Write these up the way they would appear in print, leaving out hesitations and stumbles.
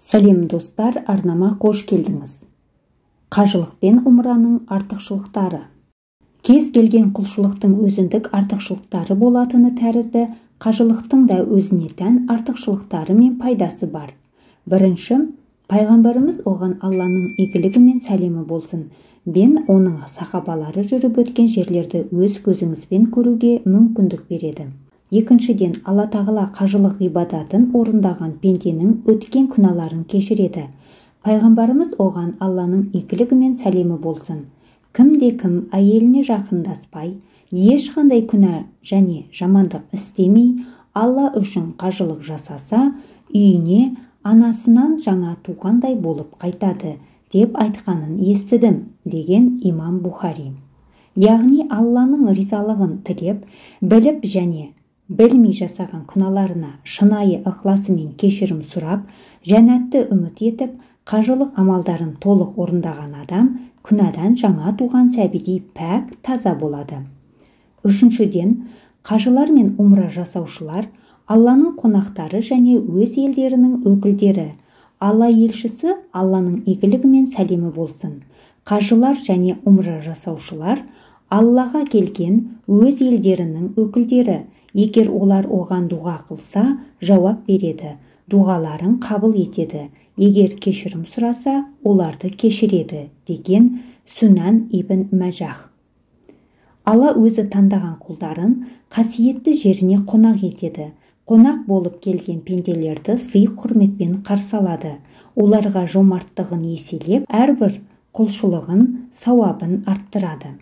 Сәлем достар, арнама қош келдіңіз. Қажылық пен умраның артықшылықтары. Кез келген құлшылықтың өзіндік артықшылықтары болатыны тәрізді, қажылықтың да өзіне тән артықшылықтары мен пайдасы бар. Бірінші, пайғамбарымыз, оған Алланың игілігі мен сәлемі болсын, бен оның сахабалары жүріп өткен жерлерді өз көзіңізбен көруге мүмкіндік береді. Екіншіден, Алла Тағала қажылық ғибадатын орындаған пенденің өткен күнәларын кешіреді. Пайғамбарымыз, оған Алланың игілігі мен сәлемі болсын, кімде кім әйеліне жақындаспай, ешқандай күнә және жамандық істемей, Алла үшін қажылық жасаса, үйіне анасынан жаңа туғандай болып қайтады, деп айтқанын естідім, деген имам Бухари. Яғни Алланың ризалығын тілеп, біліп және білмей жасаған күналарына шынайы ықыласымен кешірім сұрап, жәннатты үміт етіп, қажылық амалдарын толық орындаған адам күнәдан жаңа туған сәбидей пәк таза болады. Үшіншіден, қажылар мен умра жасаушылар Алланың қонақтары және өз елдерінің өкілдері. Алла елшісі, Алланың игілігі мен сәлемі болсын, қажылар және умра жасаушылар Аллаға келген өз елдерінің өкілдері. Егер олар оған дұға қылса, жауап береді, дұғаларын қабыл етеді. Егер кешірім сұраса, оларды кешіреді, деген Сүнан ибн Мәжах. Алла өзі таңдаған құлдарын қасиетті жеріне қонақ етеді. Қонақ болып келген пенделерді сый құрметпен қарсы алады. Оларға жомарттығын еселеп, әрбір құлшылығын сауабын арттырады.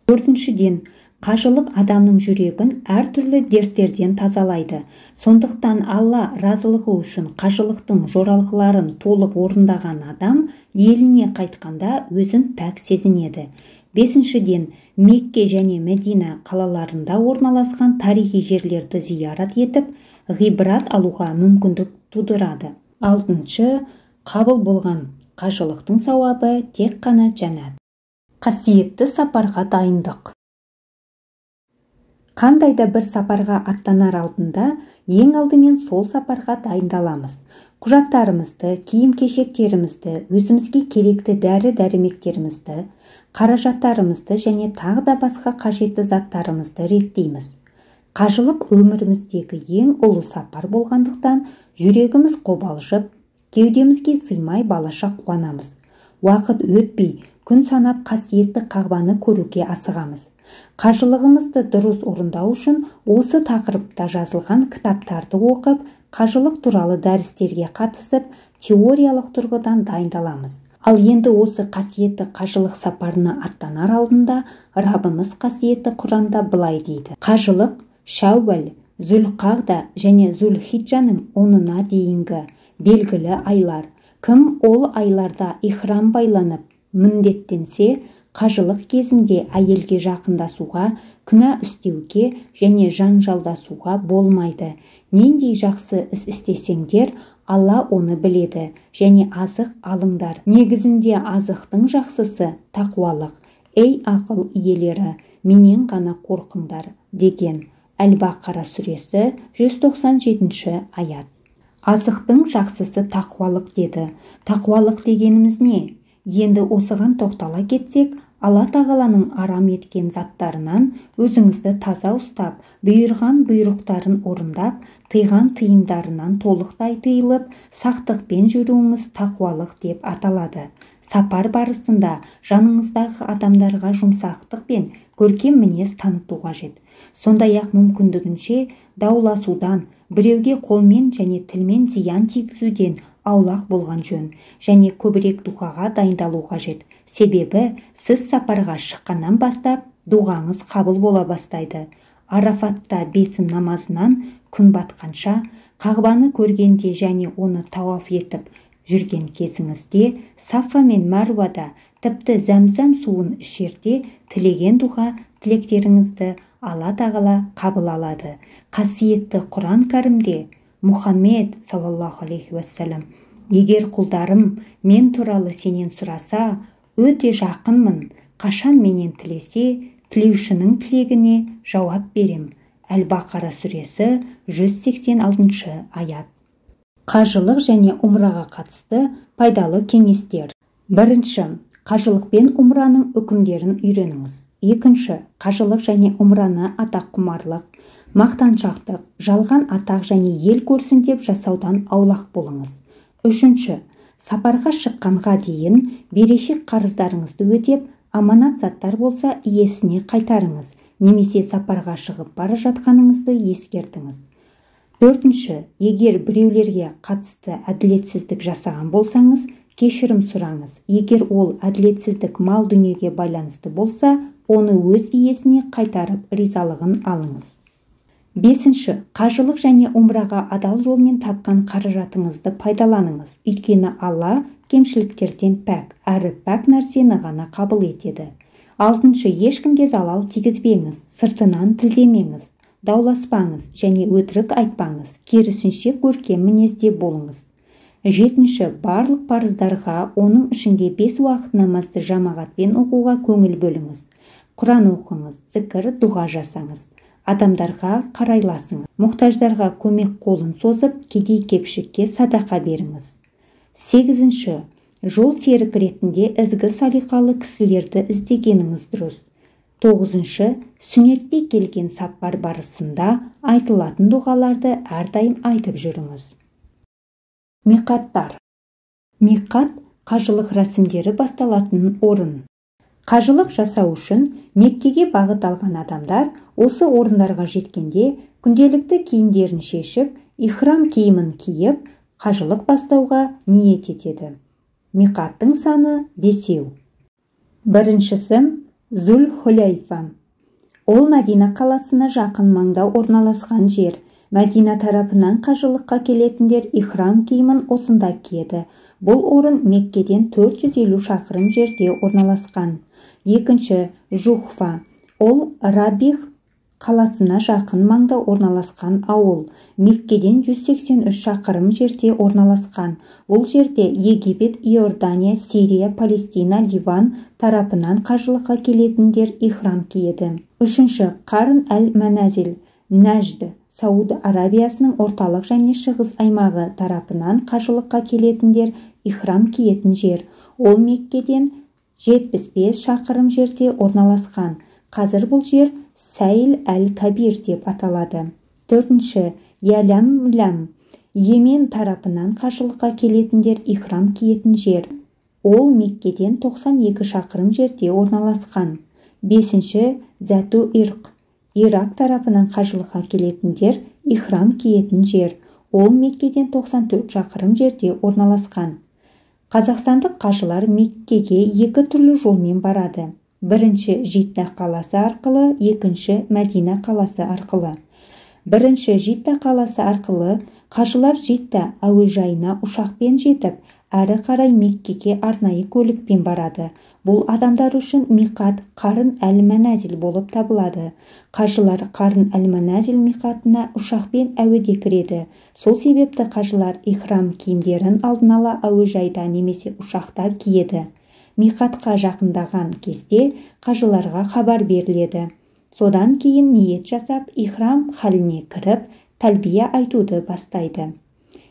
Төртіншіден, қажылық адамның жүрегін әртүрлі дерттерден тазалайды. Сондықтан Алла разылығы үшін қажылықтың жоралғыларын толық орындаған адам еліне қайтқанда өзін пәк сезінеді. Бесіншіден, Мекке және Мәдина қалаларында орналасқан тарихи жерлерді зиярат етіп, ғибрат алуға мүмкіндік тудырады. Алтыншы, қабыл болған қажылықтың сауабы тек қана жәннат. Қасиетті сапарға дайындық. Қандай да бір сапарға аттанар алдында ең алдымен сол сапарға дайындаламыз. Құжаттарымызды, киім-кешектерімізді, өзімізге керекті дәрі-дәрмектерімізді, қаражаттарымызды және тағы да басқа қажетті заттарымызды реттейміз. Қажылық өміріміздегі ең ұлы сапар болғандықтан, жүрегіміз қобалжып, кеудемізге сыймай балаша қуанамыз. Уақыт өтпей, күн санап қасиетті Қағбаны көруге асығамыз. Қажылығымызды дұрыс орындау үшін осы тақырыпта жазылған кітаптарды оқып, қажылық туралы дәрістерге қатысып, теориялық тұрғыдан дайындаламыз. Ал енді осы қасиетті қажылық сапарына аттанар алдында Раббымыз қасиетті Құранда былай дейді: Қажылық Шәууәл, Зүлқағда және Зүлхиджаның 10-ына дейінгі белгілі айлар. Кім ол айларда ихрам байланып, міндеттенсе, қажылық кезінде әйелге жақындасуға, күнә істеуге және жанжалдасуға болмайды. Нендей жақсы іс істесеңдер, Алла оны біледі. Және азық алыңдар. Негізінде азықтың жақсысы тақуалық. Ей ақыл иелері, менен ғана қорқыңдар, деген Әл-Бақара сүресі, 197 аят. Азықтың жақсысы тақуалық деді. Тақуалық дегеніміз не? Енді осыған тоқтала кетсек, Алла Тағаланың арам еткен заттарынан өзіңізді таза ұстап, бұйырған бұйрықтарын орындап, тыйған тыйымдарынан толықтай тыйылып, сақтықпен жүруіңіз тақуалық деп аталады. Сапар барысында жаныңыздағы адамдарға жұмсақтық пен көркем мінез таныту қажет. Сондай-ақ мүмкіндігінше дауласудан, біреуге қолмен және тілмен зиян тигізуден аулақ болған жөн және көбірек дұғаға дайындалу қажет. Себебі сіз сапарға шыққаннан бастап дұғаңыз қабыл бола бастайды. Арафатта бесін намазынан күн батқанша, Қағбаны көргенде және оны тауаф етіп жүрген кезіңізде, Сафа мен Мәруада, тіпті зәмзәм суын ішерде тілеген дұға тілектеріңізді Алла Тағала қабыл алады. Қасиетті Құран кәрімде Мұхаммед саллаллаху алейхи уассалам: егер құлдарым мен туралы сенен сұраса, өте жақынмын, қашан менен тілесе, тілеушінің тілегіне жауап берем. Әл-Бақара сүресі, 186 аят. Қажылық және умраға қатысты пайдалы кеңестер. Бірінші, қажылық пен умраның үкімдерін үйреніңіз. Екінші, қажылық және умраны атаққұмарлық, мақтаншақтық, жалған атақ және ел көрсін деп жасаудан аулақ болыңыз. Үшінші, сапарға шыққанға дейін берешек қарыздарыңызды өтеп, аманат заттар болса иесіне қайтарыңыз, немесе сапарға шығып бара жатқаныңызды ескертіңіз. Төртінші, егер біреулерге қатысты әділетсіздік жасаған болсаңыз, кешірім сұраңыз. Егер ол әділетсіздік мал дүниеге байланысты болса, оны өз иесіне қайтарып ризалығын алыңыз. Бесінші, қажылық және умраға адал жолмен тапқан қаражатыңызды пайдаланыңыз. Өйткені Алла кемшіліктерден пәк, әрі пәк нәрсені ғана қабыл етеді. Алтыншы, ешкімге залал тигізбеңіз, сыртынан тілдемеңіз, дауласпаңыз және өтірік айтпаңыз, керісінше көркем мінезде болыңыз. Жетінші, барлық парыздарға, оның ішінде 5 уақыт намазды жамағатпен оқуға көңіл бөліңіз. Құран оқыңыз, зікір, дұға жасаңыз. Адамдарға қарайласыңыз. Мұқтаждарға көмек қолын созып, кедей-кепшікке садақа беріңіз. Сегізінші, жол серік ретінде ізгі салиқалы кісілерді іздегеніңіз дұрыс. Тоғызыншы, сүннетте келген сапар барысында айтылатын дұғаларды әрдайым айтып жүріңіз. Миқаттар. Миқат қажылық рәсімдері басталатын орын. Қажылық жасау үшін Меккеге бағыт алған адамдар осы орындарға жеткенде күнделікті киімдерін шешіп, ихрам киімін киіп, қажылық бастауға ниет етеді. Миқаттың саны 5. Біріншісі Зүл-Хүләйфа. Ол Мәдина қаласына жақын маңда орналасқан жер. Мәдина тарапынан қажылыққа келетіндер ихрам киімін осында киеді. Бұл орын Меккеден 450 шақырым жерде орналасқан. Екінші, Жухфа. Ол Рабих қаласына жақын маңда орналасқан ауыл. Меккеден 183 шақырым жерде орналасқан. Бұл жерде Египет, Иордания, Сирия, Палестина, Ливан тарапынан қажылыққа келетіндер ихрам киеді. Үшінші, Қарн әл-Мәназил, Нәжд, Сауд Арабиясының орталық және шығыс аймағы тарапынан қажылыққа келетіндер ихрам киетін жер. Ол Меккеден 75 шақырым жерде орналасқан. Қазір бұл жер Сәйл әл-Кабир деп аталады. Төртінші, Ялям-Лям, Йемен тарапынан қажылыққа келетіндер ихрам киетін жер. Ол Меккеден 92 шақырым жерде орналасқан. Бесінші, Зәту Ирқ, Ирак тарапынан қажылыққа келетіндер ихрам киетін жер. Ол Меккеден 94 шақырым жерде орналасқан. Қазақстандық қажылар Меккеге екі түрлі жолмен барады. Бірінші Жидда қаласы арқылы, екінші Мәдина қаласы арқылы. Бірінші Жидда қаласы арқылы қажылар Жидда әуежайына ұшақпен жетіп, әрі қарай Меккеге арнайы көлікпен барады. Бұл адамдар үшін миқат Қарн әл-Мәназил болып табылады. Қажылар Қарн әл-Мәназил миқатына ұшақпен әуеде кіреді. Сол себепті қажылар ихрам киімдерін алдын ала әуежайда немесе ұшақта киеді. Миқатқа жақындаған кезде қажыларға хабар беріледі. Содан кейін ниет жасап, ихрам халіне кіріп, тәлбия айтуды бастайды.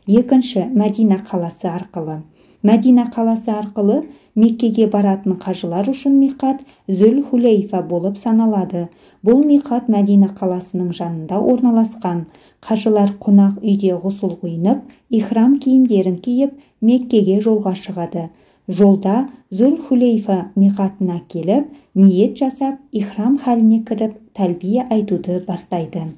Екінші, Мәдина қаласы арқылы. Мәдина қаласы арқылы Меккеге баратын қажылар үшін миқат Зүл-Хүләйфа болып саналады. Бұл миқат Мәдина қаласының жанында орналасқан. Қажылар қонақ үйде ғұсыл құйынып, ихрам киімдерін киіп, Меккеге жолға шығады. Жолда Зүл-Хүләйфа миқатына келіп, ниет жасап, ихрам халіне кіріп, тәлбия айтуды бастайды.